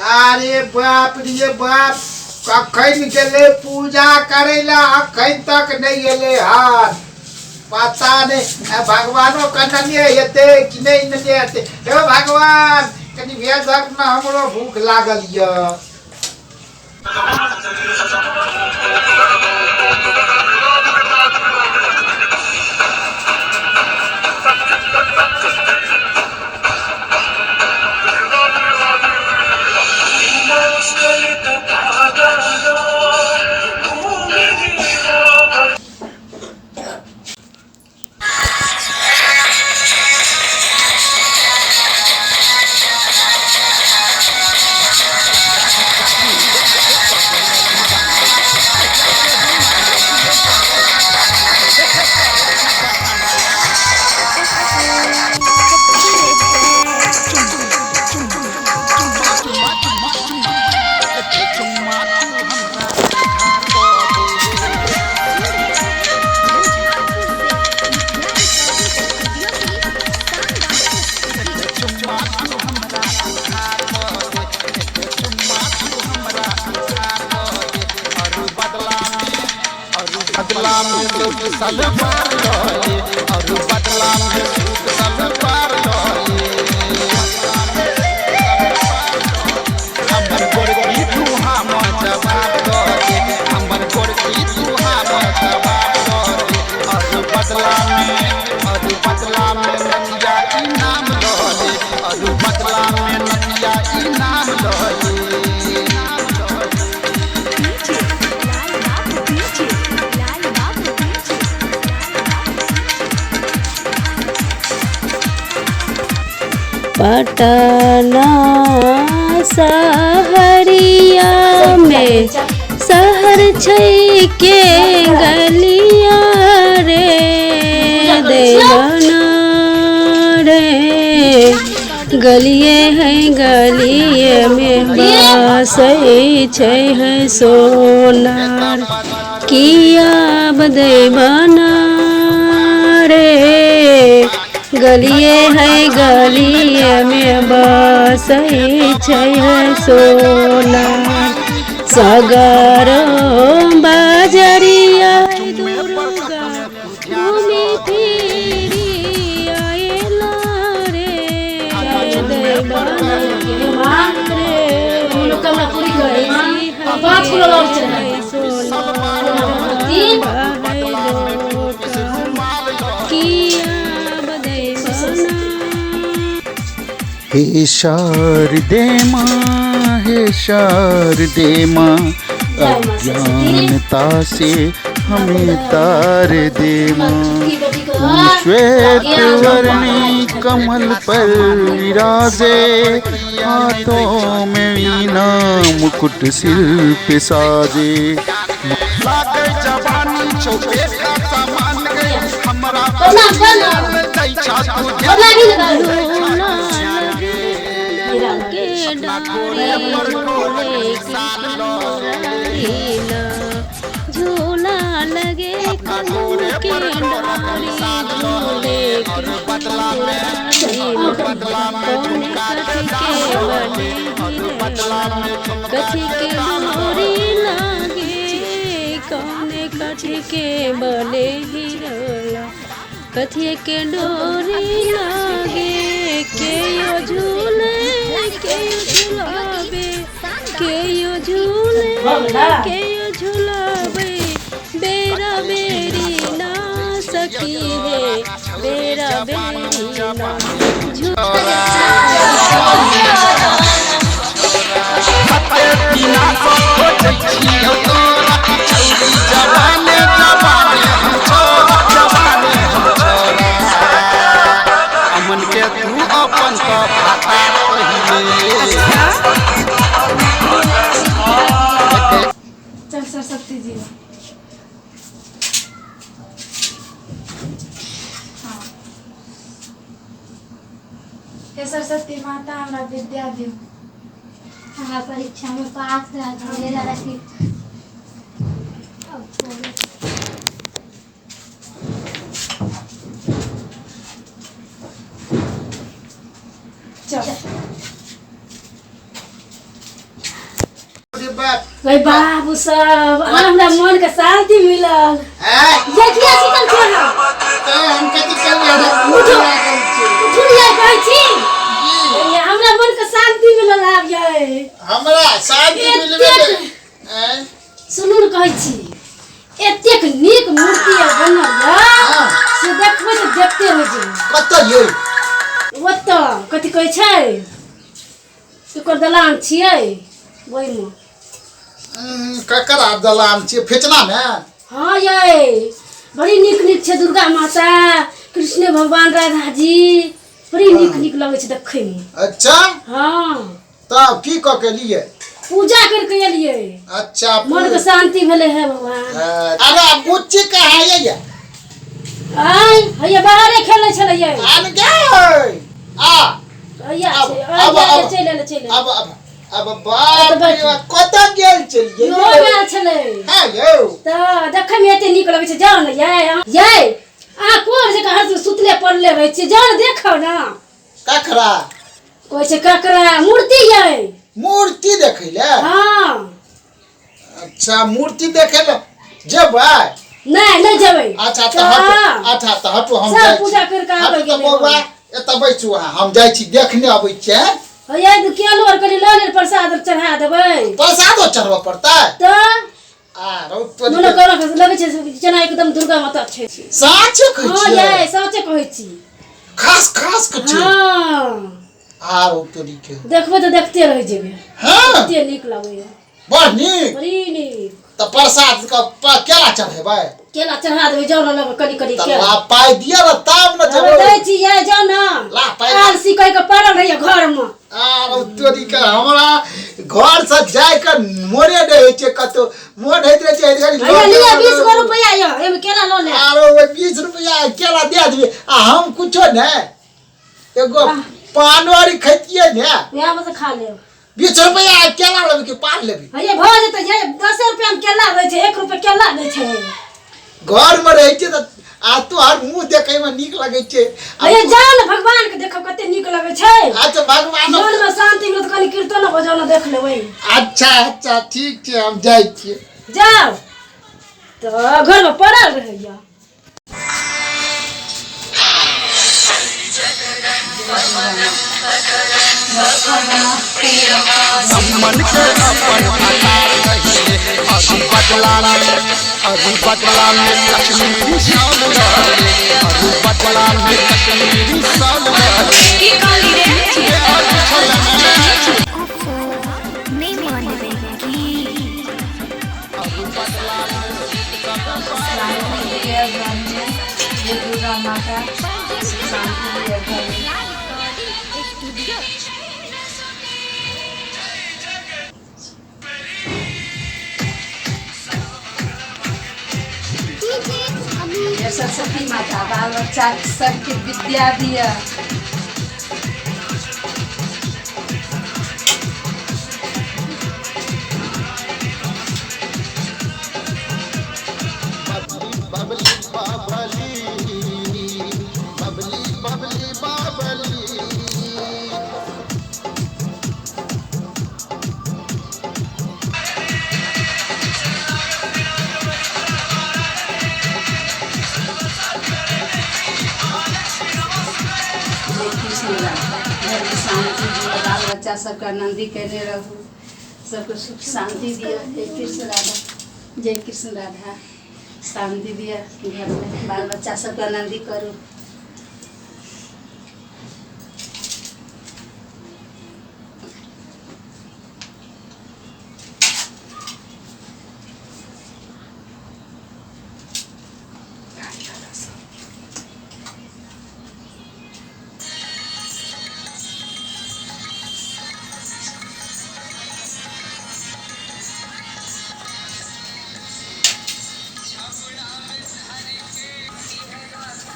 अरे बाप रे बाप, कखन गेलै पूजा करै लए, अखन तक नहि एलै हन। पता नहि भगवानो के नने हेतै कि नहि नने हेतै। हे भगवान, कनि भेजक ने, हमरो भूख लागल यऽ। पटना सहरिया में शहर छै के गलिया रे देवना रे, गलिए है गलिए में बसै छै है सोनार, किया बदेवना रे, गलिए है गलिए में बसै छै है सोनार। सगर बाजरिया दुर्गा घूमी फिरी आएला रे देवना रे, 5 किलो और चढ़ाई। 3 हे शारदे माँ, हे शारदे माँ, अज्ञानता से हमें तार दे माँ। तू श्वेत वर्णी कमल पर विराजे, हाथों में वीणा मुकुट सिर पे साजे। झूला लगे के डारी झूले कथी के डोरी लागे, कौन कथी के बने हिरोला, कथी के डोरी लागे, के यो झूले के यो झूलाबे, के यो झूले के यो झूलाबे, बेरा बेरी ना सकी है, बेरा बेरी ना झूला। अमन के तू अपन चल सरस्वती जी। हाँ। हे सरस्वती माता, हमरा विद्या दियौ। हमरा परीक्षा में पास करा दियौ। चल। रे बाप। रे बाबू सब हमरा मन के शांति मिलल। हैं देखिए सुतल छी अहाँ। तो हम कथि करबै? हमरा उठू। लागल छै। उठू ने कहै छी। ये हमरा मन के शांति मिलल आब ये। हमरा शांति मिलबे एतेक हैं? सुनू ने कहै छी, एतेक नीक मूर्ति आर बनल यऽ हाँ। से देखबै तऽ देखते रहि जेबै। कतऽ यै? ओतऽ कथी कहै छै ओकर दलान छियै ओहिमे। ककर दलान छियै? फेचना मे? हाँ यै, बड़ी नीक नीक छै, दुर्गा माता, कृष्ण भगवान, राधा जी, बड़ी नीक नीक लगै छै देखैमे। अच्छा। हाँ। तब की कऽ के लिए? पूजा करके एलियै। अच्छा। मन के शांति भेलै हे भगवान। अरे बुच्ची कहाँ यै? आय हैया बाहरे खेलै छलै यै। आन गै आ हैया आब, छै। आब, आब। चलि एलै, चलि एलै। अब अब अब बाप रे बाप, कतऽ गेल छलियै? इहो गेल छलै। हँ यौ। तऽ देखैमे एते नीक लगै छै, जाउ ने यै। यै अहाँ कोन जकाँ हरदम सुतले पड़ले रहै छियै? जाउ ने देखौ ने। ककरा कहै छै ककरा मूर्ति यै। मूर्ति देखै लए? हाँ। अच्छा, मूर्ति देखै लए जेबै? नहि नहि जेबै। अच्छा तऽ हटू। अच्छा तऽ हटू, हम सब जाइ छी। पूजा करि कऽ आबै हटू तऽ गेलै। बौआ, एतऽ बैसू अहाँ, हम जाइ छी, देखने अबै छियै। हैया केलो आर कनि लऽ लेल, प्रसाद आर चढ़ा देबै। प्रसादो चढ़बऽ पड़तै? तऽ आ रौ तोरी। मने कोना लगै छै जेना एकदम दुर्गा माता छै। साँचे कहै हाँ छियै? यै, साँचे कहै छी। खास खास के छै? हाँ। आ रौ तोरी के। देखबै तऽ देखते रहि जेबै। हाँ। एते नीक लगैया। बड़ नीक। बड़ी नीक। तऽ प्रसाद के केला चढ़ेबै? केला चढ़ा देबै, जाउ ने लेबै कनि कनि तऽ केला। ला पाइ दिअ ने तब ने हमे जेबै। दै छी यै, जाउ ने। ला पाइ। आलसी कहि कऽ पड़ल रहैया घरमे। आ रौ तोरी के, हमरा घर से जाय के मोने नहि होइ छै, कतौ मोन होइत रहै छै एहि घड़ी। हैया लिअ 20 गो रुपैआ यऽ, एहिमे केला लऽ ले। आरो ओहि 20 रुपैआ केला दे देबै आ हम कुछो नहि, एगो पानो आर खैतियै ने। वएह मे से खा लेब। 20 रुपैआ केला लेबै कि पान लेबै? हैया भऽ जेतै यै, 10 रुपैआ मे केला दै छै, 1 रुपैआ केला दै छै। घर मे रहै छै तऽ आ तोहर मुँह देखै मे नीक लगै छै। हैया जाउ ने, भगवान के देखब कते नीक लगै छै। अच्छा भगवान मन मे शांति मिलत, कनि कीर्तन भजन देख लेबै। अच्छा अच्छा, ठीक छै, हम जाइ छियै। जाउ तऽ घर मे पड़ल रहैया। मन के अपन आकार कहिले अभी बदला में, अभी बदला में कश्मीरी शाल रहे, अभी बदला में कश्मीरी शाल रहे। की कहली रे? शांति दिया घर में, जय दुर्गा माता, शांति दिया घर में। जय सरस्वती माता, बाल बच्चा सबके विद्या दिया। बबली बबली बबली बबली बबली। जय कृष्ण राधा, घर में शांति दिया, बाल बच्चा सबके आनंदी केने रहू, सबके सुख शांति दिया। जय कृष्ण राधा, जय कृष्ण राधा, शांति दिया घर में, बाल बच्चा सबके आनंदी करू।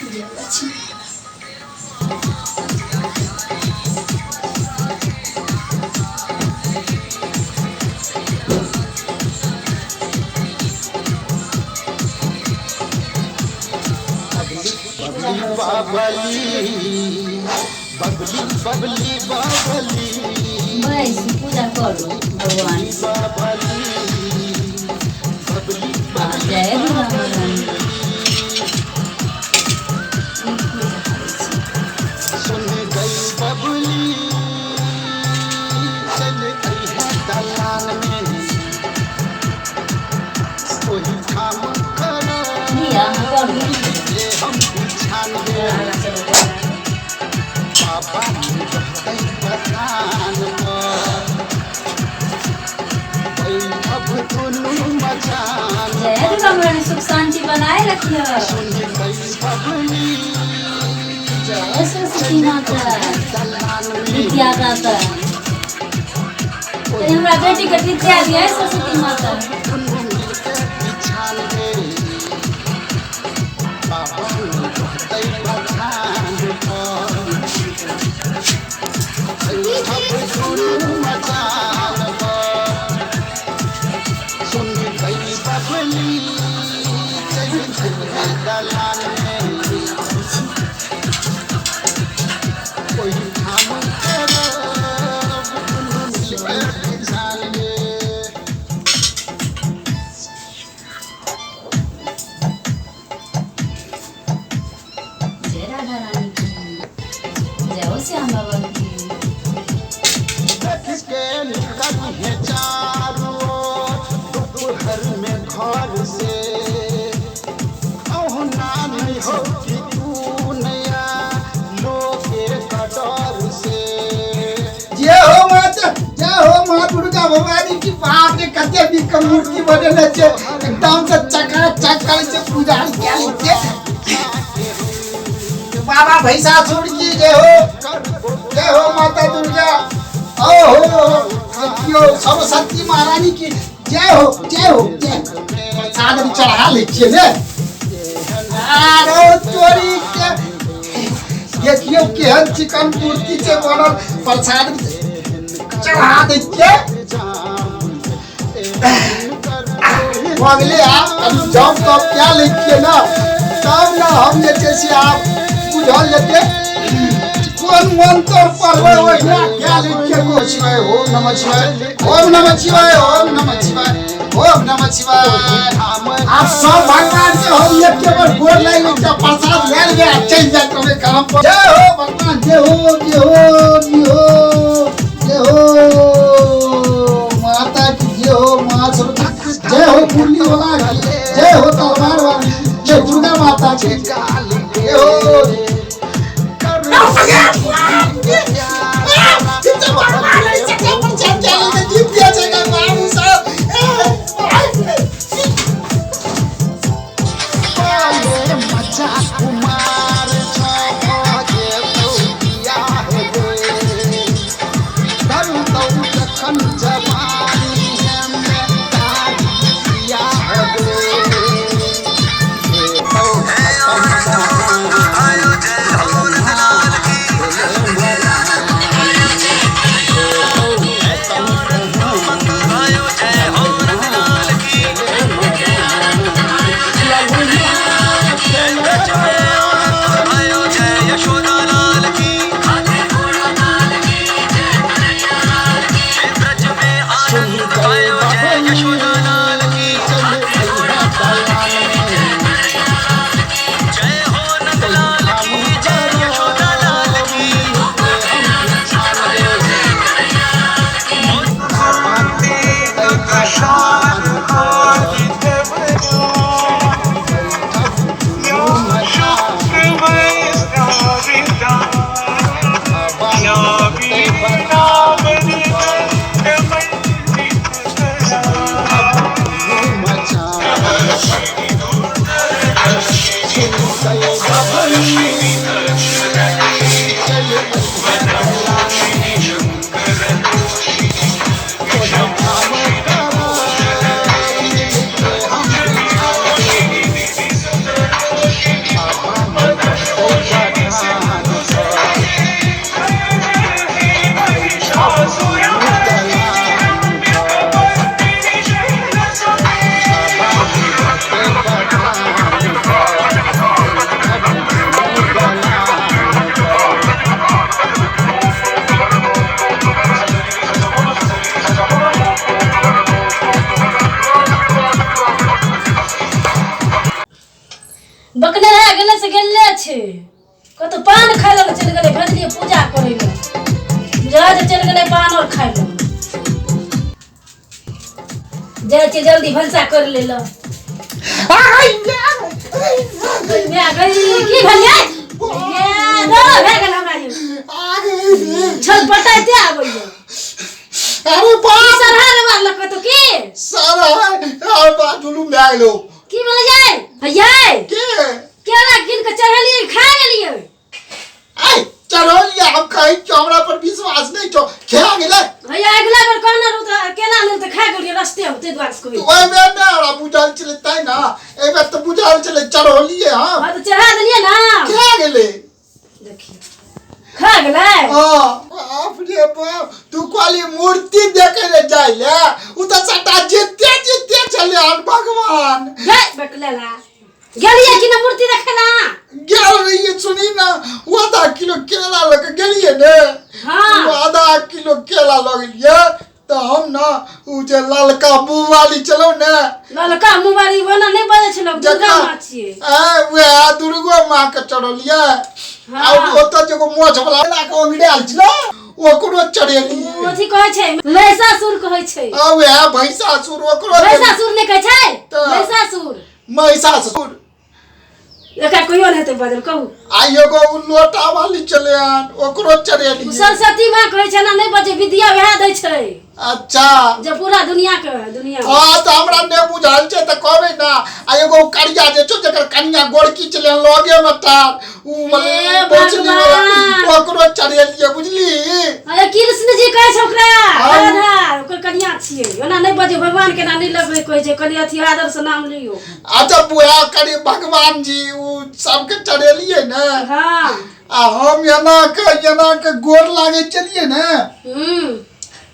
जय लक्ष्मी। बबली बबली बबली बबली बबली। बस पूजा करू। करू भगवान से। हाँ, जय दुर्गा महारानी। नीक पूजा करै छी। सुन गई बबली चल आई है दलान में ओही ठाम कर लिअ अहाँ करू। जे हम बिछान दे आगाँ चलू करू। बाबा रहतै बथान पर अब दुनू मचान जय दुर्गा महारानी, सुख शांति बनाए रखिए। सुन गई बबली जय सरस्वती माता, दलान में विद्या दाता। तनी हमरा बेटी के विद्या दिया सरस्वती माता। दुनू मिलके बिछान दे बाबा रहतै बथान पर अब दुनू मचान पर सुन गई बबली चल चल दलान में कोई ठाम करब दुनू मिलके बिछान दे। जय राधा रानी की जय हो श्याम बाबा की। देख के निकल है चारों ओर, दोपहर में घर से अहुना नहीं हो कि तू नया लोके कटर से। जय हो माता, जय हो माँ दुर्गा भवानी की। बाप रे कते नीक मूर्ति बनेने छै, एकदम से चकाचक करै छै पूजा कयल छै। बाबा भैंसासुर की जय हो, जय हो माता दुर्गा। ओ हो देखियौ सरस्वती महारानी की जय हो, जय हो, जय हो। प्रसाद हम चढ़ा लै छियै ने। आरो चोरी के देखियौ केहन चिकन मूर्ति छै बनल, प्रसाद चढ़ा दै छियै। भऽ गेलै। आब कनि जम तब कए लै छियै ने, तब ने हम जे छै से आब बुझल जेतै कोन मंत्र पढ़बै ओहिना कए लै छियै। गो शिवाय, ओम नमः शिवाय, ओम नमः शिवाय, ओम नमः शिवाय, ओम नमः शिवाय। आब सब भगवान के हम एक बेर गोर लागि लै छियै, प्रसाद लए लेबै आ चलि जाइत रहबै काम पर। जय हो भगवान, जय हो, जय हो, जय हो, जय हो माता की जय हो, माँ सरस्वती जय हो, मुरली वाला की जय हो, तलवार वाली जय, दुर्गा माता की जय हो। पाले मचा कुमार छे बियाह गे धरतौ जखन जवानी हमे तारी बियाह गे हेतौ खतम ब्रज में कतौ पान खाय लए चलि गेलै, भेजलियै पूजा करै लए, बुझा जे चलि गेलै पान आओर खाय लए। जाइ छियै जल्दी भनसा कर ले लए। की भेलै? भए गेल हमरा छल पटाइते आबैया। अरे बाप, सरहा रे मारलक कतौ की? सरहा अरे बाप, जुलुम भए गेलो। की भेलै यै? यै के केला कीन के चढ़ेलियै, खा गेलियै। आइ चढ़लियै हम, कहै छियौ हमरा पर विश्वास नहि छौ, खा गेलै। भैया अगिला बेर कहने रहू तऽ केला नहि तऽ खा गेलियै रस्ते मे, ताहि दुआरे से कहै। ओहि बेर नहि हमरा बुझल छलै तैं ने, एहि बेर तऽ बुझल छलै, चढ़ौलियै हम। हँ तऽ चढ़ा देलियै ने, खा गेलै। देखियौ खा गेलै। हाँ बाप रे बाप, तू कहली मूर्ति देखे ले जाय ले, उ तऽ सबटा जिते जिते छलै हन भगवान। गै बकलेला, गेलियै कि ना मूर्ति देखे ला? गेल रहियै। सुनी ना, ओ आधा किलो केला लऽ के गेलियै ने। हाँ। ओ आधा किलो केला लऽ गेलियै तऽ हम ना उ जे ललका मुँहवाली छलौ ने। ललका मुँहवाली ओना नहि बजै छै लोक, दुर्गा माँ छियै। आ वएह दुर्गो माँ के चढ़ौलियै। हाँ। आ ओतऽ जे एगो मोछ वाला केला के ओंगड़ायल छलै, ओकरो चढ़ेलियै। ओ अथी कहै छै, महिषासुर कहै छै। आ वएह भैंसासुर, ओकरो। भैंसासुर नहि कहै छै। तऽ? महिषासुर। महिषासुर। एकरा कहियो नहि हेतै बजल, कहू। आ एगो उ लोटा वाली चले हन, ओकरो ओ चढ़ेलियै। सरस्वती माँ कहै छै ना, नहि बजै, विद्या वएह दै छै। अच्छा। जे पूरा दुनिया के दुनिया। हाँ तऽ हमरा नहि बुझल छै तऽ कहबै ना। आ एगो करिया जे छौ, जकर कनिया गोरकी छलै हन लगे मे ठाढ़, उ हे बौछली वाला, भगवान। ओकरो चढ़ेलियै, बुझली? अरे कृष्ण जी कहै छै ओकरा। हाँ। राधा ओकर कनिया छियै। ओना नहि बजै, भगवान के नाम नहि लगबै कहै छै, कनि अथी आदर से नाम लियौ। अच्छा बुआ करी भगवान जी उ सबके चढ़ेलियै ने। हाँ। आ हम एना के गोर लागे चलिए ने।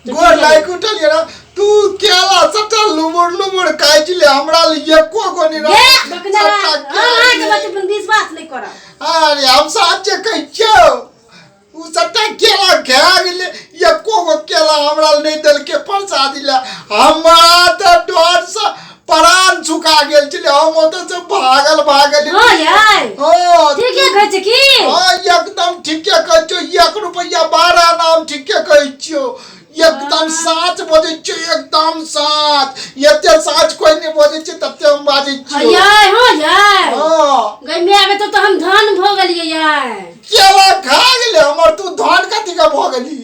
गोर लाग के उठलियै ने, तू केला सबटा लुबुर लुबुर खाइ छलै, हमरा लिए एको गो नहि गे रहल। बकना, सबटा हम अहाँके केला। बात पर विश्वास नहि करब। अरे हम साचे कहै छियौ, उ सबटा केला खा गेलै, एको गो केला हमरा नहि देलकै प्रसादी लए। हमरा तऽ डरसँ प्राण सुखा गेल छलै, हम ओतऽ से भागल भागल। हँ यै? हँ। ठीके कहै छै की? हँ, एकदम ठीके कहै छियौ, 1 रुपैआ 12 आना हम ठीके कहै छियौ, एकदम साँच बजै छियौ, एकदम साँच। एते साँच कोइ नहि बजै छै तते हम बाजै हँ छियौ। यै, हँ यै? हँ। गै माय गे, तब तऽ हम धन भऽ गेलियै यै। केला खा गेलै हमर, तू धन कथी के भऽ गेली?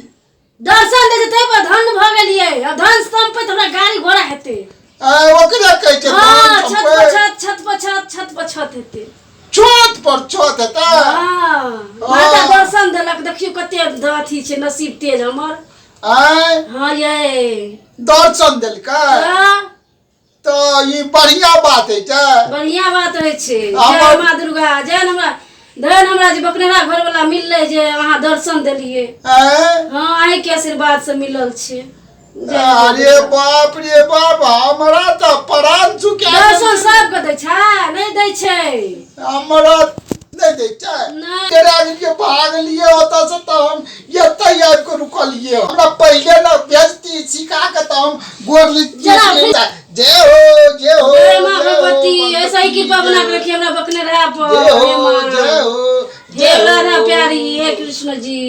दर्शन दै छै ताहि पर धन भऽ गेलियै। आ धन सम्पति हमरा गाड़ी घोड़ा हेतै। आ, ओकरे कहै छै हँ धन छत पर सम्पति। छत, छत पर छत, छत पर छत हेतै। छत पर छत हेतै। हँ, माता दर्शन देलक, देखियौ कते अथी छै, नसीब तेज हमर। आँय? हँ यै। दर्शन देलकै? हँ। तऽ ई बढ़िया बात होइ छै। बढ़िया बात होइ छै। जय माँ दुर्गा, जय हमरा धन, हमरा जे बकनेरा घर वाला मिललै, जे अहाँ दर्शन देलियै। आँय? हँ, अहींके आशीर्वाद से मिलल छै। जय माँ अरे दुर्गा। बाप रे बाप, हमरा तऽ प्राण चुका। दर्शन सबके दै छै? नहि दै छै। हमरा नहि दै छै। नहि। केरा गेलियै, भागलियै ओतऽ से, तऽ हम एतऽ आबि कऽ रुकलियै। हमरा पहिले ने भेजती सिखा के तऽ हम गोर लितियै। जरा फिर- जय हो, जय हो। जय माँ जय हो, भगवती, ऐसा ही कृपा बना के रखिए हमरा बकने रहा पर। जय हे हो, माँ, जय हो, हे जय राधा हो। प्यारी, हे कृष्ण जी।